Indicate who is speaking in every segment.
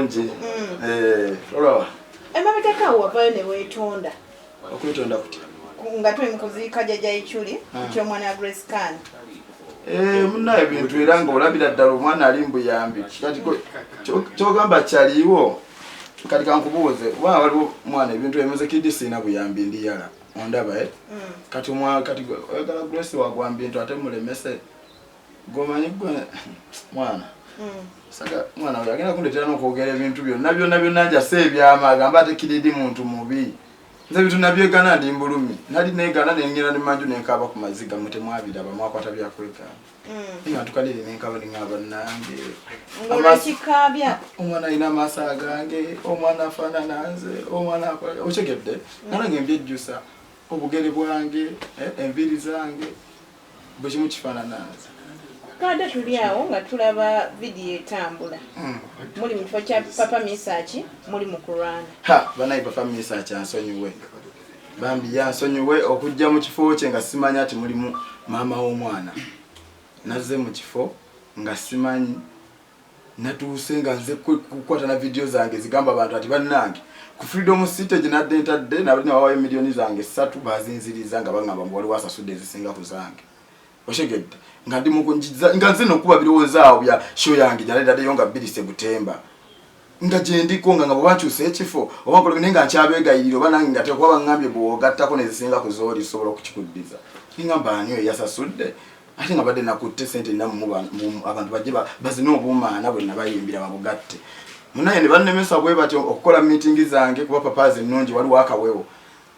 Speaker 1: bulungi. Eh, olaba.
Speaker 2: Emabegako awo wavayo ne weetonda.
Speaker 1: Okwetonda kutya?
Speaker 2: Nga tuli mu kuziika Jjajja Ichuli ku ky'omwana wa Grace Khan.
Speaker 1: Eh, munaye ebintu era ng'olabira ddala omwana ali mbuyambi. Kati kyogamba kyaliwo. Kati kankubuuze, oba waliwo mwana ebintu ebimuze kidi sirina buyambi ndi yala. Ondaba eh? Kati omwana kati oyagala Grace wagwa mbintu ate mulemese. Gomanyi gwe mwana. Saga mwana oyo agenda kundetera n'okwogera ebintu byonna byonna byonna njase ebyama agamba ate kiridi muntu mubi. Nze ebintu nabyegana ndi mbulumi. Nali negana nengera ne manju nenkaaba ku maziga mwe temwabiraba mwakwata byakwegaana. Nga ntukalire nenkaba nengamba nange.
Speaker 2: Ng'olwekikaabya.
Speaker 1: Omwana alina amaaso agange, omwana afaanana nze, omwana akola okitegedde? Nange mbyejjusa obugere bwange, enviiri zange. Bwe kimu kifaanana nze.
Speaker 2: Twabadde tuli awo nga tulaba vidiyo etambula. Muli mu kifo kya Papa Misaki, muli mu kulwana.
Speaker 1: Ha, banaye Papa Misaki ansonyiwe. Bambi yansonyiwe okujja mu kifo kye nga simanya nti mulimu maama w'omwana. Nazze mu kifo nga simanyi. Natuuse nga nze kukwata na vidiyo zange zigamba abantu ati bannange ku Freedom City gye nadde ntadde nabadde nabawayo miliyoni zange 3 bazinziriza nga bangamba mbu waliwo asasudde ezisinga ku zange. Okitegedde? Nga ndi mu kunjiza, nga nze nokuba birowoozo awo bya show yange gye nali ntaddeyo nga 2 September. Nga gye ndiko nga bwe bankyusa ekifo oba nkola naye nga nkyabeegayirira oba nange nga tekuba bangambye bw'ogattako n'ezisinga ku z'oli tusobola okukikuddiza. Ningamba ani oyo yasasudde? Ate nga badde nakutte sente nna abantu bajje bazine obumaana bwe nabayimbira babugatte. Munaye ne bannemesa bwe batyo okukola meeting zange kuba papaazi ennungi waliwo akawewo.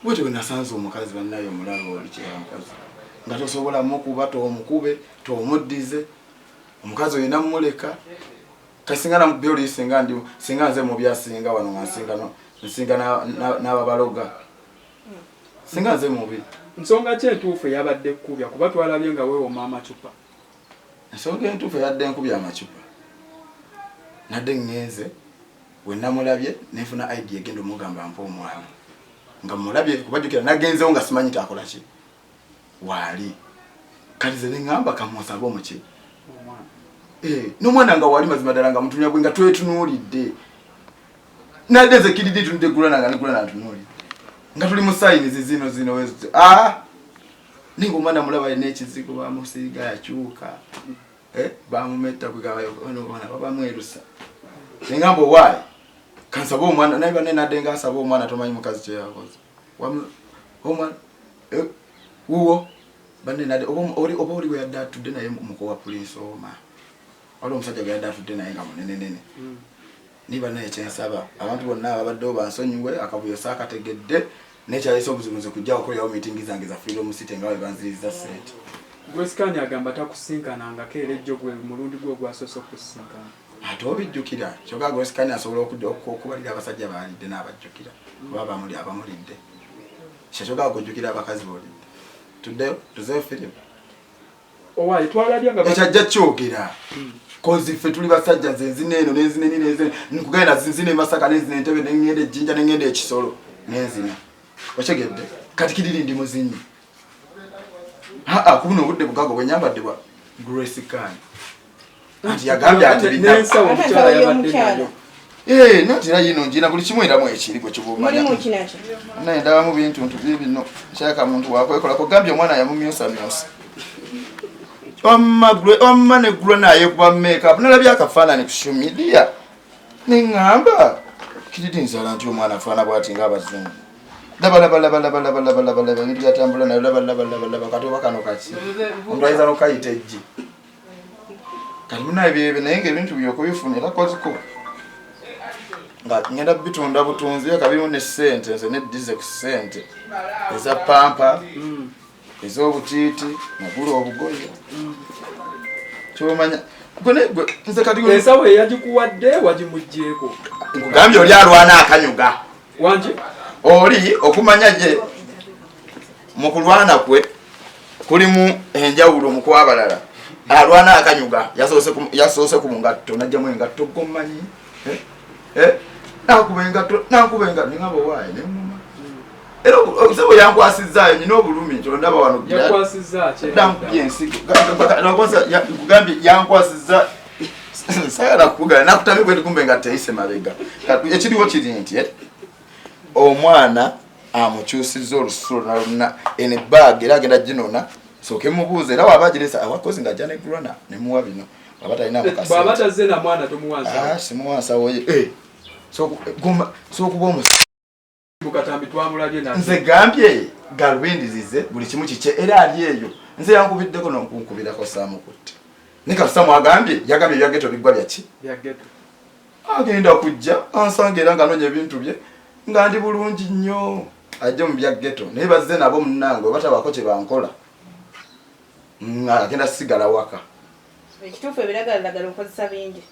Speaker 1: Bwetyo bwe nasanze omukazi bannaye omulaba oli kyeya mukazi nga tosobola mukuba toomukube toomuddize omukazi olina mumuleka. Kati singa namubye oli singa ndi singa nze mubi asinga wano nga nsinga no nsinga n'ababaloga. Singa nze mubi.
Speaker 3: Nsonga ki entuufu eyabadde ekkubya kuba twalabye nga weewoma amacupa?
Speaker 1: Ensonga entuufu eyadde enkubya amacupa nadde ŋŋenze we namulabye ne nfuna idea egenda omugamba mpa omwana nga mmulabye kuba jjukira nagenzewo nga simanyi nti akola ki waali kati nze ne ŋŋamba kamusabe omuki n'omwana nga waali mazima ddala nga mutunya bwe nga twetunuulidde Nadde nze kididi tunde gulana nga gulana ntunuli. Nga tuli mu sign zizino zino wezi. Ah! Ningo mwana mulaba ine ekizigo bamusiiga yakyuka. Eh, bamumetta kugaba ono mwana baba mwerusa. Ningamba why? Kansaba omwana naye bane nadde nga asaba omwana tomanyi mukazi kye yakoze. Wamu omwana eh, wuwo bane nadde oba oli we yadde atudde naye muko wa police oma. Waliwo omusajja gwe yadde atudde naye nga munenenene. Naye banaye kyensaba abantu bonna ababaddewo bansonyiwe akavuyo saakategedde naye kyaleese obuzibu nze kujja kukolerawo meeting zange za Freedom City nga bwe banziriza ssente.
Speaker 3: Grace Khan agamba takusinkanangako era ejjo gwe mulundi gwe ogwasoose okukusisinkana.
Speaker 1: Ate obijjukira kyokka Grace Khan asobola okubalira abasajja baalidde n'abajjukira oba abamuli abamulidde. Kyokka gwe ojjukira abakazi b'olidde. Tuddeyo tuzeeyo firimu.
Speaker 3: Owaye twalabye nga
Speaker 1: ekyo ajja kyogera kozi ffe tuli basajja nze nzina eno nenzina eni nenzina nkugenda nzina emasaka nenzina entebe nengenda ejjinja nengenda ekisolo nenzina okyegedde kati kiriri ndi muzinyi aa kubuno obudde bugago bwenyambadde bwa Grace Khan anti yagambye ati
Speaker 3: n'ensawo omukyala yabadde nayo
Speaker 1: Eh, nanti era yino njina buli kimu era mwekiri gwe kibumanya.
Speaker 2: Mulimu ki nakyo?
Speaker 1: Naye ndabamu bintu ntu bibino. Nkyaka muntu wakwekola kugambye omwana yamumyusa myusa. Wamma gwe wamma ne gwe naye kuba makeup nalabye akafaananyi ku social media. Ne ŋŋamba kiridi nzala nti omwana afaana bw'ati ng'abazungu. Laba laba laba laba laba laba laba laba ebintu byatambula nayo laba laba laba laba kati oba kano kaki. Omuntu ayinza n'okukayita eggi. Kati munaye byebyo naye ng'ebintu byokubifuna era koziko nga ngenda bitunda butunzi eka birimu ne ssente nze neddize ku ssente eza pampa ez'obutiiti nagula obugoye kyomanya gwe nze kati
Speaker 3: ensawo eyagikuwadde wagimuggyeko
Speaker 1: nkugambye oli alwana akanyuga
Speaker 3: wangi
Speaker 1: oli okumanya gye mu kulwana kwe kulimu enjawulo mu kwabalala alwana akanyuga yasoose ku ngatto najjamu engatto gomanyi eh? Eh? nakuba engatto nakuba engatto nengamba waayi nemuma era sebo yankwasizaayo nyina obulumi nti ondaba wano nkubye ensigo nkugambye yankwasizza Sagala kukugala nakutamye bwe kumbe nga teyise mabega. Ekiriwo kiri nti omwana amukyusizza olususu lwonna lwonna eno ebbaga era agenda ginona sooke mubuuze era waba agiresa awakozi nga ajja ne grona ne muwa bino aba talina
Speaker 3: bw'aba tazze na mwana tomuwa nsawo.
Speaker 1: Ah, simuwa nsawo ye. Eh, so kuba omu
Speaker 3: Mukatambi twamulabye na
Speaker 1: nze gambye galubindi zize buli kimu kikye era ali eyo nze yankubiddeko n'okunkubirako saamukutte ne kasita mwagambye yagambye ebya ghetto biggwa byaki
Speaker 3: bya ghetto
Speaker 1: agenda kujja ansanga era ng'anoonya ebintu bye nga ndi bulungi nnyo ajje mu bya ghetto naye bazze nabo munnange oba tabaako kye bankola nga agenda sigala waka.
Speaker 2: Ekituufu ebiragalalagala okozesa bingi.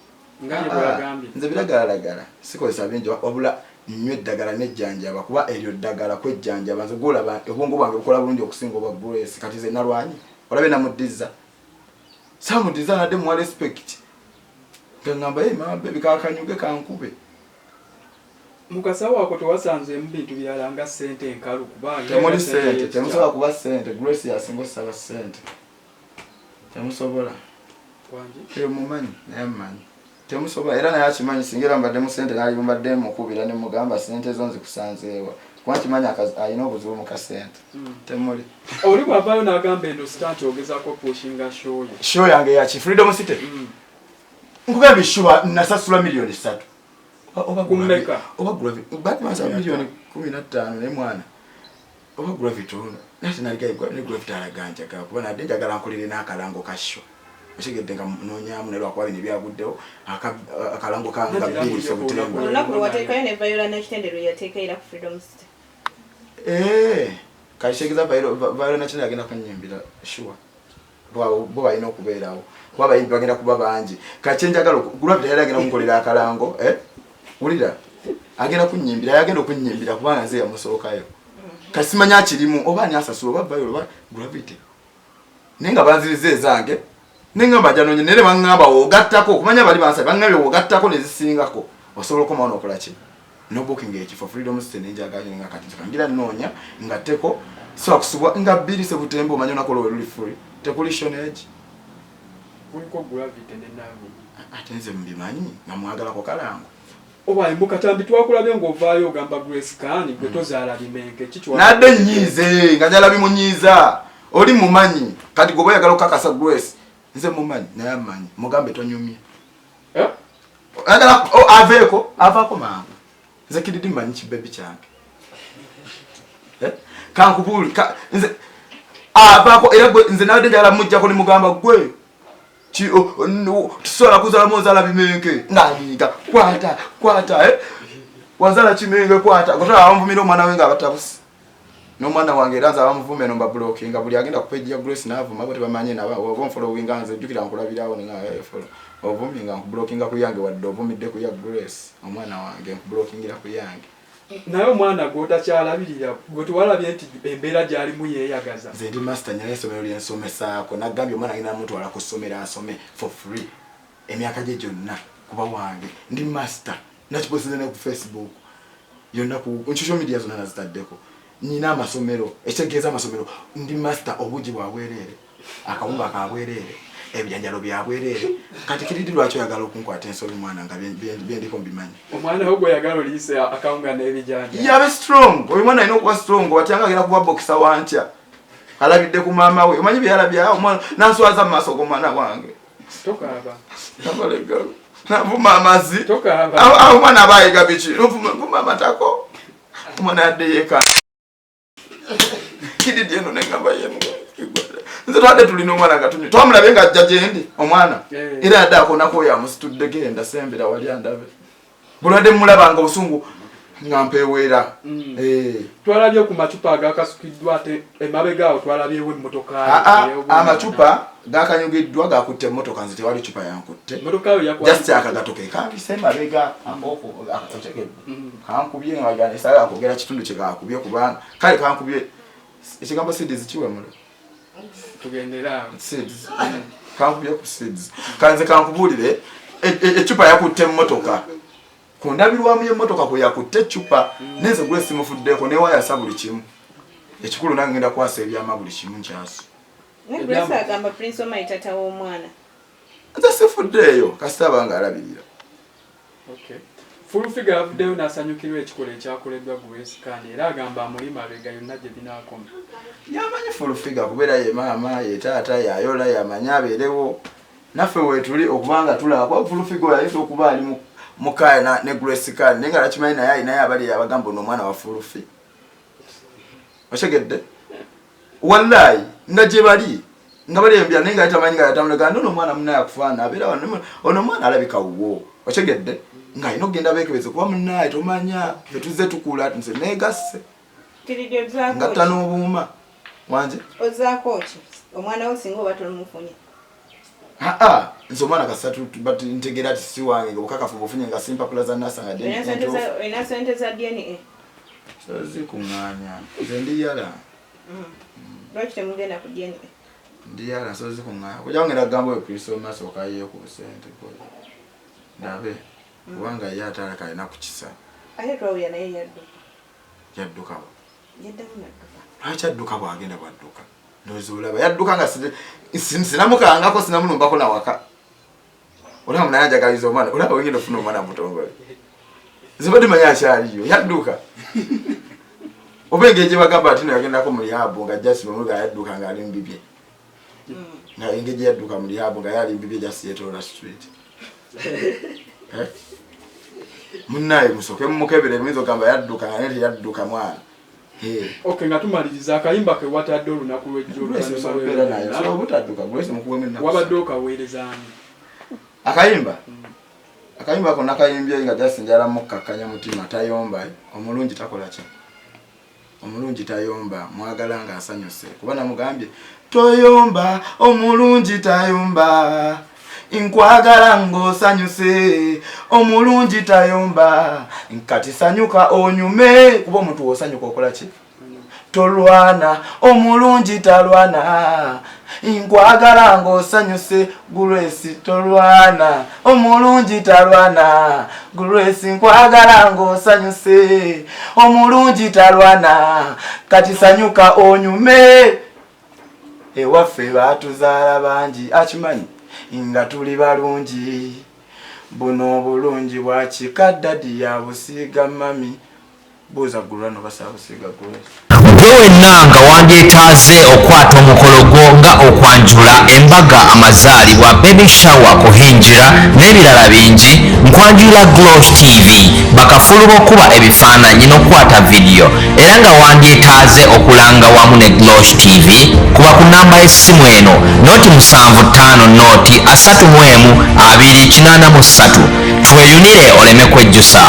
Speaker 3: Nga ye bwagambye.
Speaker 1: Nze biragalalagala sikozesa bingi wabula nnywa eddagala nejjanjaba kuba eryo ddagala kwejjanjaba nze gwolaba obwongo bwange bukola bulungi okusinga obwa Grace kati nze nalwanye olabe namuddiza saamuddiza nadde muwa respect nga ngamba hey, mama baby kakanyuge kankube.
Speaker 3: Mu kasawo ako tewasanzeemu bintu birala nga ssente enkalu kuba
Speaker 1: temuli ssente temusobola kuba ssente Grace yasinga osaba ssente temusobola eyo mumanyi naye mumanyi temusobola era naye akimanyi singa era mbaddemu ssente naali mbadde mukubira ne mugamba ssente zo nzikusanzeewa kuba nkimanyi alina obuzibu mu kasente temuli.
Speaker 3: Oli bw'avaayo n'agamba eno sita nti ogezaako pushinga show ye.
Speaker 1: Show yange yaki Freedom City nkugambye sure nasasula 3 million.
Speaker 3: Kummeka?
Speaker 1: Oba gravity bati basaba 15 million naye mwana oba gravity ono nate naligaye ne gravity alaga njagala kuba nadde njagala nkolere n'akalango ka show okitegedde nga noonyamu naye lwakuba bino ebyaguddewo akalango kange nga 2 September.
Speaker 2: Olunaku lwe wateekayo ne Viola Nakitende lwe yateeka era ku Freedom City.
Speaker 1: Eh, kati kitegeeza Viola Nakitende agenda kunyimbira sure bo balina okubeerawo kuba abayimbi bagenda kuba bangi. Kati kyenjagala gravity yali agenda kunkolera akalango, eh? Wulira agenda kunyimbira yagenda okunyimbira kubanga nze yamusookayo. Kati simanya akirimu oba ani asasula oba Viola oba gravity naye nga banziriza ezange neŋŋamba janonye naye ne baŋŋamba wogattako okumanya bali bansabe baŋŋambye wogattako nezisingako osobola okukomawo nokola ki no booking ekifo Freedom City nenjagala nga kati nze kangira nnoonya nga tteko sobola kusubwa nga 2 September omanyi olunaku olwo we luli free tekuli shonage.
Speaker 3: Kuliko gravity ne Navi.
Speaker 1: Ate nze mbimanyi nga mwagalako kalango.
Speaker 3: Oba mukatambi twakulabye ng'ovaayo ogamba Grace Khan gwe tozaala bimenke kiki
Speaker 1: Nadde nyiize nga njala bimunyiiza oli mumanyi kati gwe oyagala okukakasa Grace nze mumanyi naye amanyi mugambe tonyumye.
Speaker 3: Eh?
Speaker 1: Oyagala aveeko avaako mangu nze kididi mmanyi kibebi kyange. Eh? Kankubuuli nze avaako era gwe nze nabadde njagala mujjako ne mugamba gwe tusobola kuzaalamu ozaala bimenke ng'anyiiga kwata kwata eh? Wazala kimenke kwata gotala abamuvumira omwana we nga abatabusi n'omwana wange era nze abamuvuma eno mbablockinga buli agenda ku page ya Grace n'avuma bo tebamanyi naba oba onfollowinga nze jjukira nkulabirawo nenga eh, follow ovumye nga nkublockinga ku yange wadde ovumidde ku ya Grace omwana wange nkublockingira ku yange.
Speaker 3: Naye omwana gw'otakyalabirira gwe tewalabye nti embeera gy'alimu yeeyagaza?
Speaker 1: Nze ndi master nyina essomero lyensomesaako nagambye omwana ngenda mutwala ku ssomero asome for free emyaka gye gyonna kuba wange ndi master nakiposinze ne ku Facebook yonna ku social media zonna nazitaddeko nyina amasomero ekitegeeza amasomero ndi master obugi bwa bwereere akawunga ka bwereere ebijanjalo bya bwereere kati kiridi lwaki oyagala okunkwata ensobi mwana nga byendiko mbimanyi.
Speaker 3: Omwana wo gweyagala oliise akawunga n'ebijanja.
Speaker 1: Yabe strong oyo mwana alina okuba strong watyanga agenda kuba boxer wankya alabidde ku maama we omanyi byeyalabye omwana nanswaza mu maaso g'omwana wange.
Speaker 3: Tokaaba.
Speaker 1: Nabalegalo navuma amazi.
Speaker 3: Tokaaba.
Speaker 1: Omwana aba ayiga biki vuma amatako omwana yadde yeka kididi eno nengamba yemu nze twadde tulina omwana nga tunywa twamulabye nga ajja gyendi omwana.
Speaker 3: Eh.
Speaker 1: Era yadde akonako oyo amusitudde genda sembera wali andabe bulwadde mulabanga obusungu nga mpeweera. Eh.
Speaker 3: Twalabye ku macupa agakasukiddwa ate emabega awo twalabyewo emmotoka.
Speaker 1: Ah, ah, amacupa gakanyugiddwa gakutte emmotoka nze tewali cupa yankutte.
Speaker 3: Emmotoka yo yakwa
Speaker 1: Just akagato ke kampise emabega otegedde kankubye nga saagala kwogera kitundu kye kakubye kubanga kale kankubye ekigambo seeds kiwemula.
Speaker 3: Tugendere awo.
Speaker 1: Seeds kankubye ku seeds kanze kankubuulire ecupa yakutte emmotoka ku ndabirwamu y'emmotoka kwe yakutte ecupa nenze gwe simufuddeko newayasa buli kimu ekikulu nange ngenda kwasa ebyama buli kimu nkyasi.
Speaker 2: Ne Grace agamba Prince Omar tata w'omwana.
Speaker 1: Nze sifuddeeyo kasita abanga alabirira.
Speaker 3: Okay. Full Figure avuddeyo n'asanyukirwa ekikolwa ekyakoleddwa Grace Khan era agamba amuli mabega yonna gye binaakoma.
Speaker 1: Yamanyi Full Figure kubeera ye maama ye taata yayola yamanyi abeerewo naffe weetuli okubanga tulaba kuba Full Figure ayinza okuba ali mukaaya ne Grace Khan naye nga lakimanyi naye alinayo abali abagamba ono omwana wa Full Figure. Otegedde? Wallahi nga gye bali nga bali embya naye nga tamanyi nga yatambula gamba ono omwana munnaye akufaana abeera wano ono omwana alabika wuwo otegedde nga alina okugenda beekebeze kuba munnaye tomanya ffe tuzze tukula nze neegasse ngatta n'obuuma wanje
Speaker 2: ozaako ki omwana wo singa oba tolimufunye
Speaker 1: aa nze omwana kasatu but ntegeera ti si wange nga obukakafu bufunye nga simpapula za nasa nga
Speaker 2: olina sente za dna
Speaker 1: sozikuŋŋaanya nze ndiyala
Speaker 2: mm. Lwaki temugenda ku DNA?
Speaker 1: Ndi yala nsozi kuŋŋaanya kujja ngenda kugamba oyo Kristo maaso okayiye ku busente ndabe mm. kubanga ye ate alaka alina ku kisa.
Speaker 2: Ate twawulira naye yadduka.
Speaker 1: Yadduka wa?
Speaker 2: Yaddamu n'adduka.
Speaker 1: Lwaki adduka bw'agenda bw'adduka? Ndowooza olaba yadduka nga sinamukangako sinamulumbako na waka. Olaba naye anjagaliza omwana olaba wengenda ofuna omwana mutongole. Nze badde manyi akyaliyo yadduka. Oba engeri gye bagamba ati no yagendako mu rehab nga just bamuga yadduka nga ali mu bibye. Nga engeri gye yadduka mu rehab nga yali mu bibye just yetoola street. Eh? Munnaye musooke mumukebere muyinza okugamba yadduka nga naye teyadduka mwana.
Speaker 3: Okay, nga tumaliriza akayimba ke watadde olunaku lw'ejjo wabadde okaweerezaamu
Speaker 1: akayimba mm. Akayimba ko nakayimbye nga just njala mukkakkanya mutima tayomba omulungi takola ki omulungi tayomba mwagala nga asanyuse kuba namugambye toyomba omulungi tayomba nkwagala ng'osanyuse omulungi tayomba kati sanyuka onyume kuba omuntu wosanyuka okola ki tolwana omulungi talwana nkwagala ng'osanyuse gulwesi tolwana omulungi talwana gulwesi nkwagala ng'osanyuse omulungi talwana kati sanyuka onyume ewaffe baatuzaala bangi akimanyi nga tuli balungi buno obulungi bwakika dadi yabusiiga mami buuza gulwano basabusiiga gulwesi
Speaker 4: Gwe wenna nga wandyetaaze okukwata omukolo gwo nga okwanjula, embaga, amazaalibwa, baby shower, kuhinjira n'ebirala bingi, nkwanjulira Glosh TV, bakafulu b'okukuba ebifaananyi n'okukwata vidiyo era nga wandyetaaze okulanga wamu ne Glosh TV, kuba ku nnamba y'essimu eno, noti 7 5 noti 31 2 83. Tweyunire oleme kwejjusa.